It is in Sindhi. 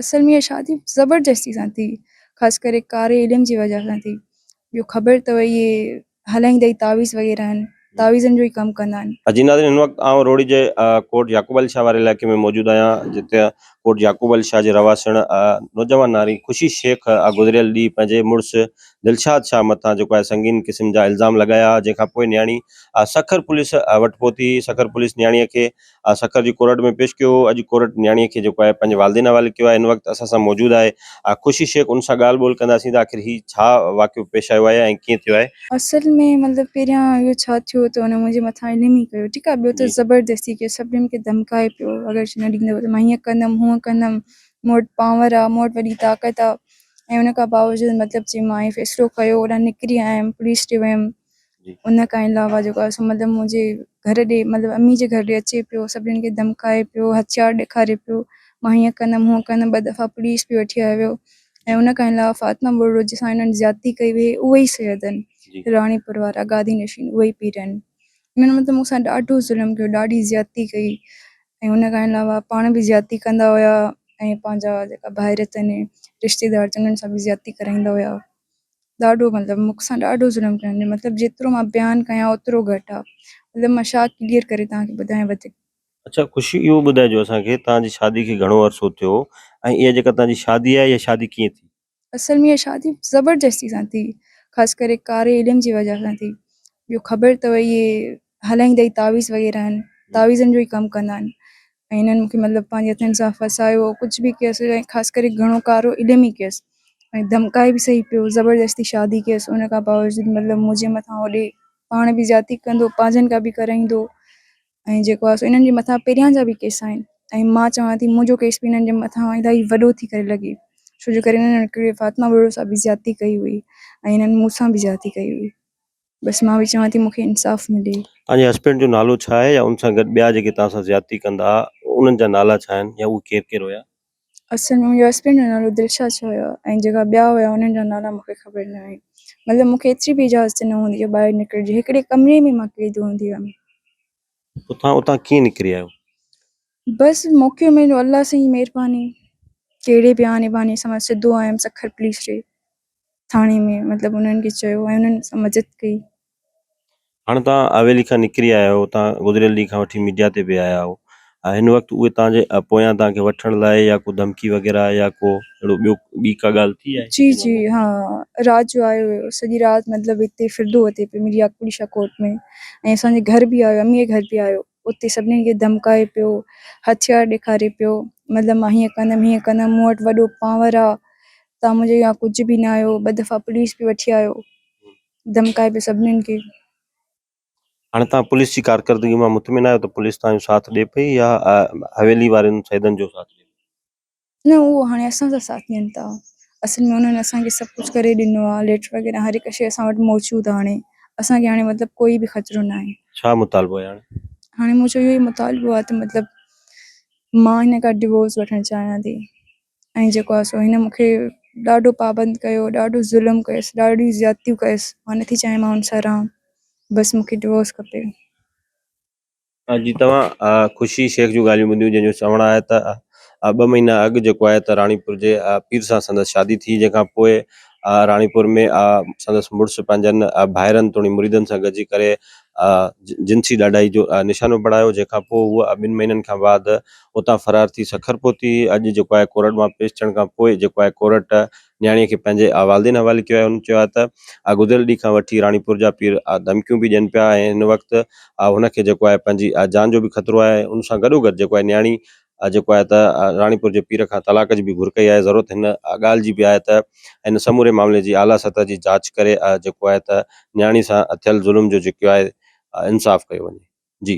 اصل ۾ اها شادي زبردستي سان ٿي، خاص ڪري ڪاري علم جي وجه سان ٿي. ٻيو خبر اٿو اهي هلائيندا ئي تعويذ وغيره آهن، تعويذن جو ئي ڪم ڪندا آهن. جي ناظرين هن وقت آئون روهڙي جي ڪوٽ يعقوب علي شاهه واري علائقي ۾ موجود آهيان جتي ڪوٽ يعقوب علي شاهه جي رهواسڻ نوجوان ناري خوشي شيخ گذريل ڏينهن پنهنجي مڙس دلشاد شاهه مٿان جيڪو آهي سنگين قسم جا الزام لڳايا جنهن کان پوء نياڻي سکر پوليس وٽ پهتي سکر پوليس نياڻي کي سکر جي ڪورٽ ۾ پيش ڪيو هو اڄ ڪورٽ نياڻي کي جيڪو آهي پنهنجي والدين حوالي ڪيو آهي هن وقت اسان سان موجود آهي خوشي شيخ ان سان ڳالهه ٻولهه ڪنداسين ته آخر هي ڇا واقعو پيش آيو آهي ۽ ڪيئن ٿيو آهي. اصل ۾ مطلب پهريان اهو ڇا ٿيو ته ان منهنجي مٿان علم ئي ڪيو ٺيڪ آهي ٻيو ته زبردستي ڪيو سڀني کي ڌمڪائي پيو اگر نه ڏيندو ته مان هيئن ڪندم هونئن ڪندم مون وٽ پاور آهي مون وٽ وڏي طاقت آهي ۽ ان کان باوجود مطلب چي مان هي فيصلو ڪيو هوڏانهن نڪري آيم پوليس ڏي ويم ان کان علاوه جيڪو آهي سو مطلب منهنجي گهر ڏي مطلب امي جي گهر ڏي اچي پيو سڀني کي ڌمڪائي پيو هٿيار ڏيکاري پيو مان هيئن ڪندم هونئن ڪندم ٻه دفعا پوليس به وٺي آيو ويو ۽ ان کان علاوه فاطمه ٻرڙو جنهن سان هنن زيادتي ڪئي هئي اهي ئي سيد آهن راڻيپور وارا گادي نشين اهي ئي پير آهن انهن مطلب مون سان ڏاڍو ظلم ڪيو ڏاڍي زيادتي ڪئي ۽ ان کان علاوه پاڻ به زيادتي ڪندا هيا ۽ پنهنجا جيڪا ڀائر اٿن رشتيدار اٿن انهن سان به زيادتي ڪرائيندا هيا ڏاڍو مطلب مون سان ڏاڍو ظلم ڪيو مطلب جيترو مان بيان ڪيان اوترو گهٽ آ مطلب مان ڇا ڪليئر ڪري توهان کي ٻڌايان وڌيڪ. اڇا خوشي اهو ٻڌائجو اسان کي توهان جي شادي کي گهڻو عرصو ٿيو ۽ اها جيڪا توهان جي شادي آهي اها شادي ڪيئن ٿي؟ اصل ۾ اها شادي زبردستي سان ٿي خاص ڪري ڪاري علم جي وجه سان ٿي ٻيو خبر اٿو اهي هلائيندا ئي تعويذ وغيره آهن تعويذن جو ئي ڪم ڪندا آهن ۽ هنن مون کي مطلب پنهنجي هٿن سان ڦاسايو ڪجهه به ڪيس ۽ خاص ڪري گهڻو ڪارو علم ئي ڪيس ۽ ڌمڪائي به سهي پيو زبردستي شادي ڪيس ان کان باوجود مطلب منهنجي مٿان هوڏي پاڻ به زيادتي ڪندو پنهنجن کان به ڪرائيندو ۽ جيڪو آهي سو انهن جي مٿان پهريان جا به ڪيس آهن ۽ مان چوان ٿي منهنجو ڪيس به انهن جي مٿان الاهي وڏو ٿي ڪري لڳي ڇو جو ڪري انهن هڪڙي فاطمه ٻرڙو سان به زيادتي ڪئي هئي ۽ انهن مون سان به زيادتي ڪئي هئي. بس مان به چوان ٿي مون کي انصاف ملي. توهان جي هسبينڊ جو نالو ڇا آهي يا ان سان گڏ ٻيا جيڪي توهان سان زيادتي ڪندا ها انهن جا نالا ڇا آهن يا اهي ڪير ڪير هيا؟ اصل ۾ منهنجي هسبينڊ جو نالو دلشاد شاهه هيو ۽ جيڪا ٻيا هيا انهن جا نالا مون کي خبر نه آهي مطلب مون کي ايتري به اجازت نه هوندي جو ٻاهر نڪرجي هڪڙي ڪمري ۾ مان قيد هوندي هيم. پوء توهان اتان ڪيئن نڪري آيو؟ بس موقعو مليو الله سائين جي مهرباني ڪهڙي به آني بهاني سان مان سڌو آيم سکر پوليس ڏي ٿاڻي ۾ مطلب انهن کي چيو ۽ انهن سان مدد ڪئي. هاڻ توهان حويلي کان نڪري آيا آهيو، توهان گذريل ڏينهن کان وٺي ميڊيا تي به آيا آهيو، هن وقت اهي توهان جي پويان توهان کي وٺڻ لاء يا ڪو ڌمڪي وغيره يا ڪو اهڙو ٻيو ٻي ڪا ڳالهه ٿي آهي؟ جي جي ها رات جو آيو هيو سڄي رات مطلب هتي ڦردو وتي پيو ميري يعقوب شاهه ڪورٽ ۾ ۽ اسان جي گهر به آيو امي جي گهر به آيو اتي سڀني کي ڌمڪائي پيو هٿيار ڏيکاري پيو مطلب مان هيئن ڪندم هيئن ڪندم مون وٽ وڏو پاور آ توهان منهنجي اڳيان ڪجهه به نه آهيو ٻه دفعا پوليس به وٺي آيو ڌمڪائي پيو سڀني کي. هاڻي توهان پوليس جي ڪارڪردگي مان مطمئن آهيو ته پوليس توهان جو ساٿ ڏئي پئي يا حويلي وارن سيدن جو ساٿ ڏئي پئي؟ نه اهو هاڻي اسان سان ساٿ ڏين ٿا اصل ۾ انهن اسان کي سڀ ڪجهه ڪري ڏنو آهي ليٽر وغيره هر هڪ شيء اسان وٽ موجود آهي هاڻي اسان کي هاڻي مطلب ڪوئي به خطرو نه آهي. ڇا مطالبو آهي هاڻي؟ هاڻي منهنجو اهو ئي مطالبو آهي ته مطلب مان هن کان ڊوورس وٺڻ چاهيان ٿي ۽ جيڪو آهي سو هن مون کي ڏاڍو پابند ڪيو ڏاڍو ظلم ڪيس ڏاڍيون زيادتيون ڪيس مان نٿي چاهيان مان هن سان رهان بس مون کي ڊوورس کپي. جي توهان خوشي شيخ جون ڳالهيون ٻڌيون جنهن جو چوڻ آهي ته ٻه مهينا اڳ جيڪو آهي ته راڻيپور جي پير سان سندس شادي ٿي جنهن کان پوء راڻيپور ۾ سندس مڙس پنهنجن ڀائرن توڻي مريدن سان گڏجي ڪري جنسي ڏاڍائي جو نشانو بڻايو جنهن کان پوء هوء ٻن مهينن کان بعد اتان فرار ٿي سکر پهتي اڄ جيڪو آهي ڪورٽ مان پيش ٿيڻ کان پوء جيڪو آهي ڪورٽ نياڻي کي پنهنجي والدين حوالي ڪيو آهي هن چيو آهي ته گذريل ڏينهن کان وٺي راڻيپور جا پير ڌمڪيون به ڏين پيا ۽ هن وقت هن کي جيڪو آهي پنهنجي جان جو به خطرو آهي ان سان گڏوگڏ جيڪو آهي نياڻي جيڪو آهي ته راڻيپور جي پير کان طلاق جي به گهر ڪئي آهي ضرورت هن ڳالهه جي به آهي ته هن سموري معاملي جي اعليٰ سطح جي جاچ ڪري جيڪو آهي ته نياڻي سان ٿيل ظلم جو جيڪو آهي انصاف ڪيو وڃي جي.